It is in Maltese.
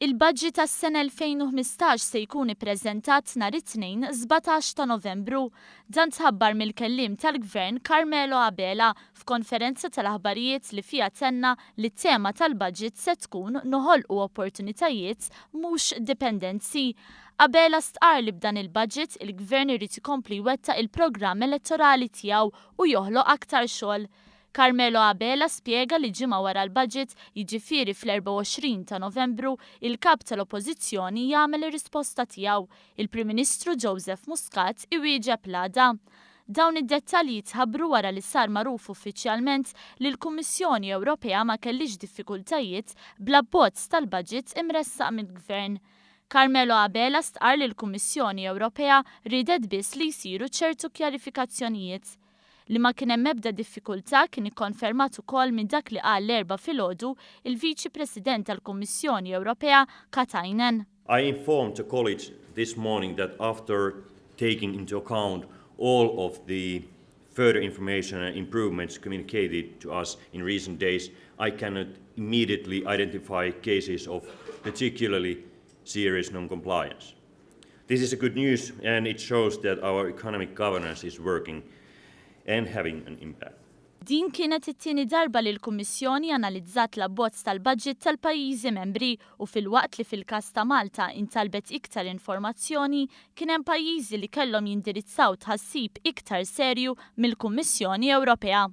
Il-budget tas-sena 2015 se jkun ippreżentat nhar it-Tnejn 17 ta' Novembru. Dan tħabbar mill-kelliem tal-Gvern Carmelo Abela f'konferenza tal-aħbarijiet li fiha tenna li t-tema tal-budget se tkun "Noħolqu opportunitajiet, mhux dipendenzi". Abela stqar li b'dan il-budget il-Gvern irid ikompli jwettaq il-programm elettorali tiegħu u joħloq aktar xogħol. Carmelo Abela spjega li ġimgħa wara l-budget, jiġifieri fl-24 ta' Novembru, il-Kap tal-Oppożizzjoni jagħmel ir-risposta tiegħu, il-Prim Ministru Joseph Muscat iwieġeb l-għada. Dawn id-dettalji tħabbru wara li sar magħruf uffiċjalment li l-Kummissjoni Ewropea ma kellhiex diffikultajiet bl-abbozz tal-budget imressaq mill-Gvern. Carmelo Abela stqarr li l-Kummissjoni Ewropea riedet biss li jsiru ċertu kjarifikazzjonijiet. Li ma kien hemm ebda diffikultà kien ikkonfermat ukoll minn dak li qal l-Erbgħa filgħodu il-Viċi President tal-Kummissjoni Ewropea Katainen. I informed the college this morning that after taking into account all of the further information and improvements communicated to us in recent days, I cannot immediately identify cases of particularly serious non-compliance. This is a good news, and it shows that our economic governance is working and having an impact. Din kienet it-tieni darba li l-Kummissjoni analizzat l-abbozz tal-budget tal-pajjiżi membri u filwaqt li fil-każ ta' Malta intalbet iktar informazzjoni, kien hemm pajjiżi li kellhom jindirizzaw tħassib iktar serju mill-Kummissjoni Ewropea.